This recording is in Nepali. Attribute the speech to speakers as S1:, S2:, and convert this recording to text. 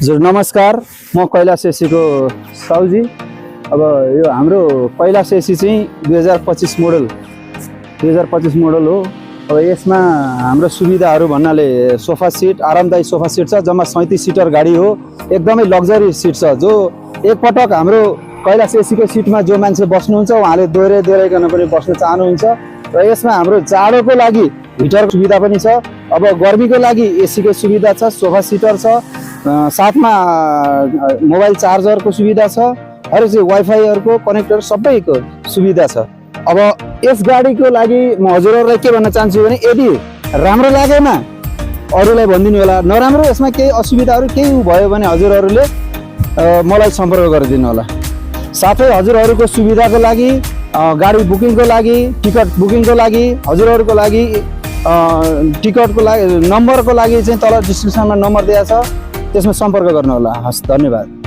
S1: हजुर नमस्कार, म कैलाश एसीको साउजी। अब यो हाम्रो कैलाश एसी चाहिँ 2025 मोडल हो। अब यसमा हाम्रो सुविधाहरू भन्नाले सोफा सिट, आरामदायी सोफा सिट छ। जम्मा 37 सिटर गाडी हो, एकदमै लग्जरी सिट छ। जो एकपटक हाम्रो कैलाश एसीको सिटमा जो मान्छे बस्नुहुन्छ उहाँले दोहोऱ्याइकन पनि बस्न चाहनुहुन्छ। र यसमा हाम्रो जाडोको लागि हिटर सुविधा पनि छ। अब गर्मीको लागि एसीको सुविधा छ, सोफा सिटर छ, साथमा मोबाइल चार्जरको सुविधा छ, अरू चाहिँ वाइफाईहरूको कनेक्टर सबैको सुविधा छ। अब यस गाडीको लागि म हजुरहरूलाई के भन्न चाहन्छु भने यदि राम्रो लागेन अरूलाई भनिदिनु होला, नराम्रो यसमा केही असुविधाहरू केही भयो भने हजुरहरूले मलाई सम्पर्क गरिदिनु होला। साथै हजुरहरूको सुविधाको लागि गाडी बुकिङको लागि, टिकट बुकिङको लागि, हजुरहरूको लागि टिकटको लागि नम्बरको लागि चाहिँ तल डिस्क्रिप्सनमा नम्बर दिएको छ, त्यसमा सम्पर्क गर्नु होला। हस्, धन्यवाद।